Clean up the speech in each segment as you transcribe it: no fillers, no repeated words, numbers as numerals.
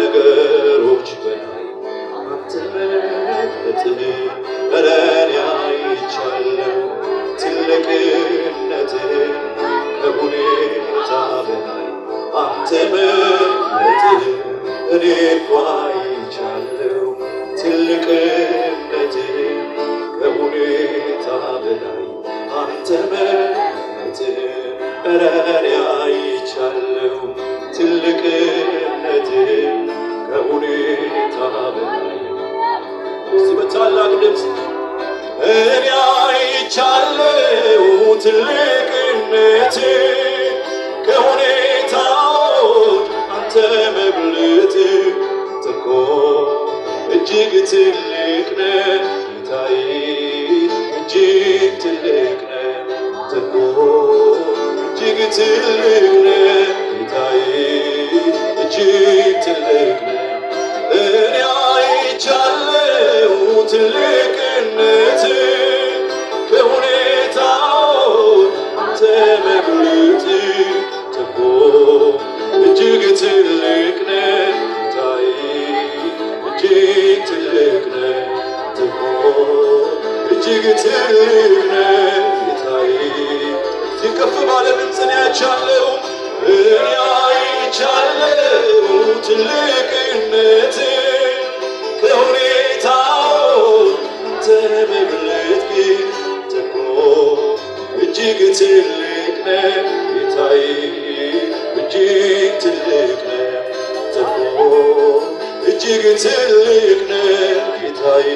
ከነገሮች በላይ አንተ መብለጥህ። ኧረ እኔ አይቻለሁ ትልቅነትህ፣ ከሁኔታ በላይ አንተ መብለጥህ። እኔ እኮ አይቻለሁ ትልቅነትህ፣ ከሁኔታ በላይ አንተ መብለጥህ። ኧረ እኔ አይቻለሁ ትልቅነትህ፣ ከሁኔታ በላይ። እስቲ በታላቅ ድምፅ፣ እኔ አይቻለሁ ትልቅነት፣ ከሁኔታዎች አንተ መብለጥ። እኮ እጅግ ትልቅ ነህ ጌታዬ፣ እጅግ ትልቅ ነህ። እኮ እጅግ ትልቅ ነህ ጌታዬ፣ እጅግ ትልቅ ነህ። እኔ አይቻለሁ ትልቅነት፣ ከሁኔታዎች አንተ መብለጥ። እኮ እጅግ ትልቅ ነህ ጌታዬ፣ እጅግ ትልቅ ነህ። እኮ እጅግ ትልቅ ነህ ጌታዬ። ከፍ ባለ ድምፅ፣ እኔ አይቻለሁ፣ እኔ አይቻለሁ ትልቅነት፣ ከሁኔታው አንተ መብለጥ። እኮ እጅግ ትልቅ ነህ ጌታዬ፣ እጅግ ትልቅ ነህ። እኮ እጅግ ትልቅ ነህ ጌታዬ፣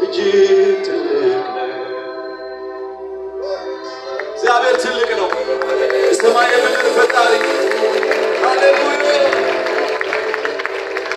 እጅግ ትልቅ ነህ። እግዚአብሔር ትልቅ ነው። የሰማይ የምድር